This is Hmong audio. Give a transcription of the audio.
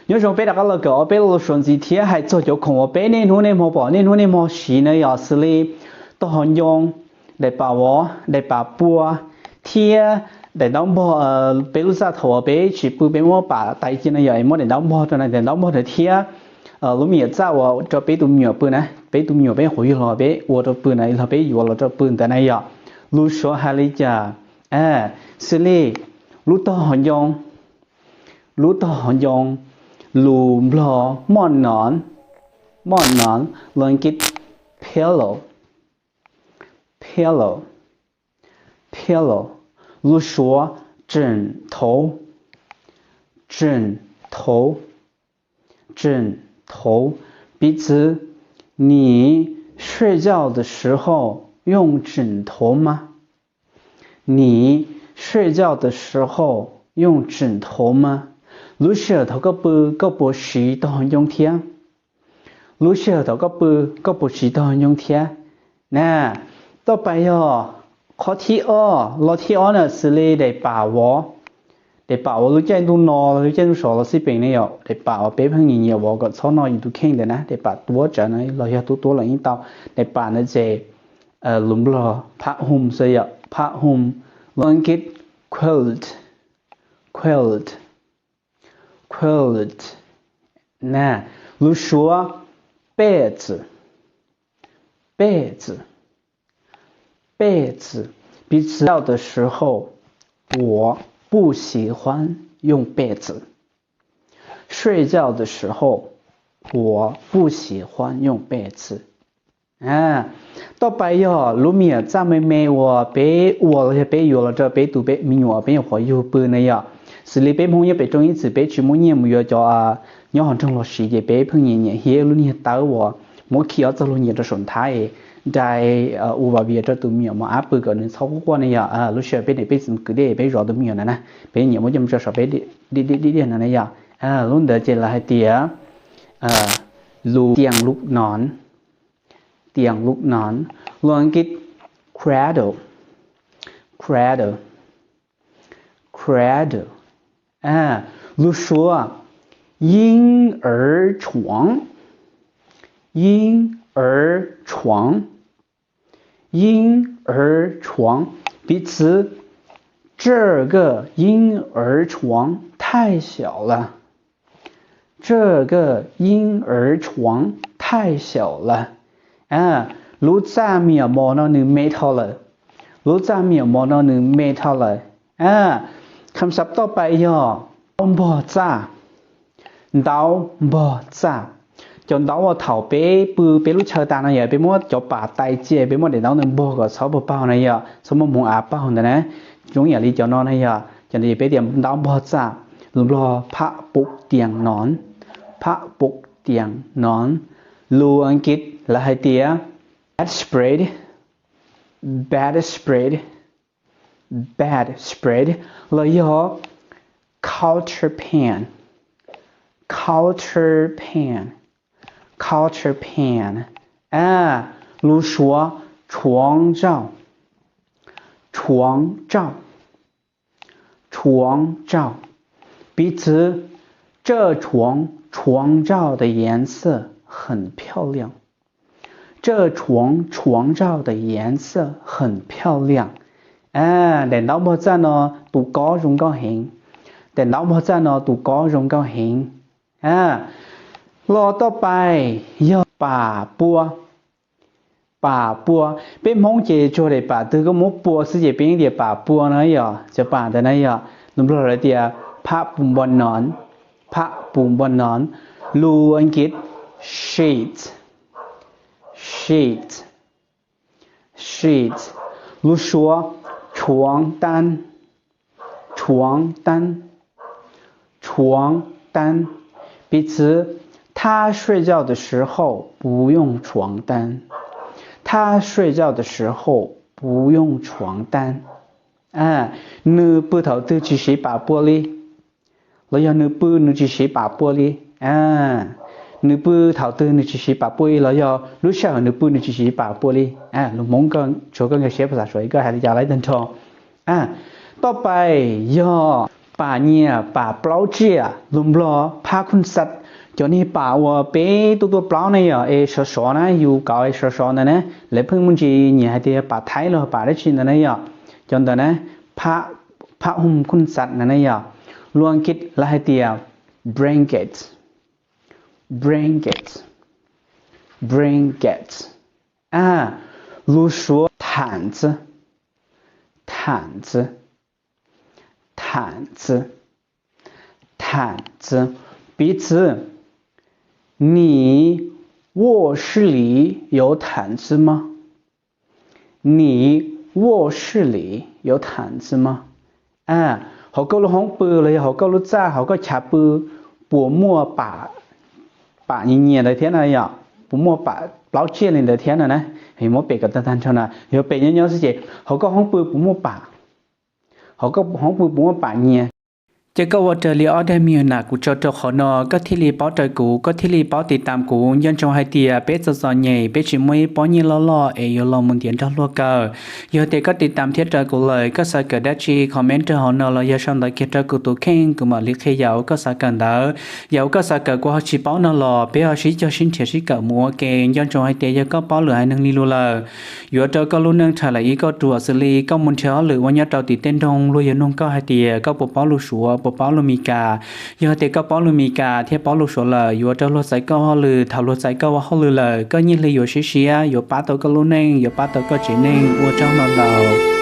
Nyob zoo peb rov qab los kawm ob peb lo lus suav ntxiv thiab hais txog cov khoom uas peb niaj hnub niaj hmo pom, niaj hnub niaj hmo siv na yom, xws li tog hauv ncoo, daim pam vov, daim pam pua, thiab daim ntaub npog. Peb lub txaj thaum uas peb tsis pw peb muab pam tais cia no yom, es muab daim ntaub npog rau na, daim ntaub npog ntawd thiab lub me nyuam txaj uas rau peb tus me nyuam pw na, peb tus me nyuam peb nyuam qhuav yug los peb ua rau pw na, los peb yuav los rau pw ntawd na yom. Lus suav hais li cas? Xws li lub tog hauv ncoo, lub tog hauv ncoo, lus Nplog moj nov, moj nov, lus Askiv pillow, pillow, pillow, lus suav 枕头, 枕头, 枕头. 比如, 你睡觉的时候用枕头吗？你睡觉的时候用枕头吗？ Lub sij hawm thaum koj pw koj puas siv tog hauv ncoo thiab? Lub sij hawm thaum koj pw koj puas siv tog hauv ncoo thiab? Na, toj pais yog qhov thib ob, lo thib ob na xws li daim pam vov. Daim pam uas lub caij ntuj no, lub caij ntuj sov los xij peem ne yom, daim pam uas peb pheej nyiam nyiam vov kom txhob noj yus tus kheej ntawd na, daim pam tuav tsawv na los yog tuav tuav los yeej tau. Daim pam ntawd ces lus Nplog ผ้าห่ม xwb yom, ผ้าห่ม, lus Askiv quilt, quilt, quilt. Na, lus suav 被子, 被子, 被子. 比如, 睡觉的时候我不喜欢用被子. 睡觉的时候我不喜欢用被子. Toj pais yog lub me nyuam txaj me me uas peb ua los yog peb yuav los rau peb tus peb me nyuam peb nyuam qhuav yug pw na yom. Xws li peb Hmoob nyob pem rooj ib txwm peb tsis muaj nyiaj mus yuav cov nyob hauv nroog los siv ces peb pheej nyiam nyiam hiab lub niag tawb uas muab khi ob txoj hlua nyiam rau saum nthab, dai ua vas vias rau tus me nyuam mos ab pw kom nws txhob quaj quaj ne yom. Lub sij hawm peb niam peb txiv mus kwv dej peb zov tus me nyuam na na, peb nyiam muab coj mus tso saum peb dej dej no na yom. Lub ntawd ces lawv hais tias lus 垫路人, 垫路人, lus Askiv cradle, cradle, cradle. Lus suav 婴儿床, 婴儿床, 婴儿床. 比如, 这个婴儿床太小了, 这个婴儿床太小了. Lub txaj me nyuam mos no nws me dhau lawm, lub txaj me nyuam mos no nws me dhau lawm. Kham xav toj pais yog ntaub npog txaj, ntaub npog txaj. Cov ntaub uas thaum peb pw peb lub chaw tas no yog peb muab cov pam tais cia peb muab daim ntaub ntawd npog kom txhob paug paug na yom, txhob muaj hmoov av paug ntawd na. Zoo yam li cov no na yom, cov no peb tias ntaub npog txaj, lus Nplog ผ้าปูเตียงนอน, ผ้าปูเตียงนอน, lus Askiv lawv hais tias bedspread, bedspread, bedspread, los yog counter pan, counter pan, counter pan. Lus suav 床罩, 床罩, 床罩. 比如, 这床床罩的颜色很漂亮。 这床床罩的颜色很漂亮。 Daim ntaub npog txaj no tus kob zoo nkauj heev. Daim ntaub npog txaj no tus kob zoo nkauj heev. Los toj pais yog pam pua. Pam pua. Peb Hmoob ces tsuas daim pam twg koj muab pua xwb ces peb yeej tias pam pua no yom, cov pam ntawd na yom. Lus Nplog lawv tias ผ้าปูนอน, ผ้าปูนอน, lus Askiv sheet, sheet, sheet, lus suav 床单, 床单, 床单. 比如, 他睡觉的时候不用床单。他睡觉的时候不用床单。 Nws pw thaum twg tsis siv pam pua li. Los yog nws pw nws tsis siv pam pua li. Nws pw thaum twg nws tsis siv pam pua li los yog lub sij hawm nws pw nws tsis siv pam pua li. Lus Hmoob, tsuav koj nkag siab pas xav suav koj hais li cas lawm tag nrho. Toj pais yog Pam nyias pam plaub tsiaj, lus Nplog ផាកហ៊ុនសែន, cov niag pam uas peb tuaj tuaj plaub ne yom, es sov sov na, yus kauv es sov sov ntawd na, lawv pheej muaj ntsis nyiam hais tias pam Thaib los pam dab tsi ntawd na yom. Cov ntawd na, ផាកហ៊ុនសែន ntawd na yom. Lus Askiv lawv hais tias blanket, blanket, blanket. Lus Suav 毯子, 毯子, 毯子. Piv txwv, 你卧室里有毯子吗? 你卧室里有毯子吗? Hauv koj lub hoob pw los yog hauv koj lub txaj, hauv koj chav pw puas muaj pam, pam nyias nyias ntawd thiab na yom? Puas muaj pam plaub tsiaj li ntawd thiab no na? Muab pem kom tag tag nrho na, yog pem nyob nyob xwb ces hauv koj hoob pw puas muaj pam, hauv koj hoob pw puas muaj pam nyias? Ces koj ua raws li ob daim me nyuam nas kuv tso rau qhov no, koj thiaj li paub raws kuv, koj thiaj li paub tiv tam kuv. Nco ntsoov hais tias peb txom txom nyem, peb tsis muaj ib pob nyiaj loj loj es yuav los mus ntiav nrog luag kawm. Yog tias koj tiv tam thiab raws kuv lawm, koj xav kawm dab tsi comment rau hauv no los yog sau ntawv kiag rau kuv tus kheej, kuv mam li qhia yam uas koj xav kawm ntawd. Yam uas koj xav kawm kuv ho tsis paub no los peb ho sib cog sib nrhiav sib kawm mus ua ke. Nco ntsoov hais tias yog koj paub lwm haiv neeg li lus lawm, yuav rau koj lub neej rhais lawm ib kauj ruam xws li koj mus nrhiav hauj lwm ua nyob rau tim tej nroog, luag yuav nug koj hais tias koj puas paub lus Suav, puas paub lus Mis Kas. Yog tias koj paub lus Mis Kas thiab paub lus Suav lawm, yuav rau luag txais koj ua hauj lwm. Thaum luag txais koj ua hauj lwm lawm, koj nyiaj hli yuav siab siab, yuav pab tau koj lub neej, yuav pab tau koj tsev neeg. Ua tsaug ntau ntau.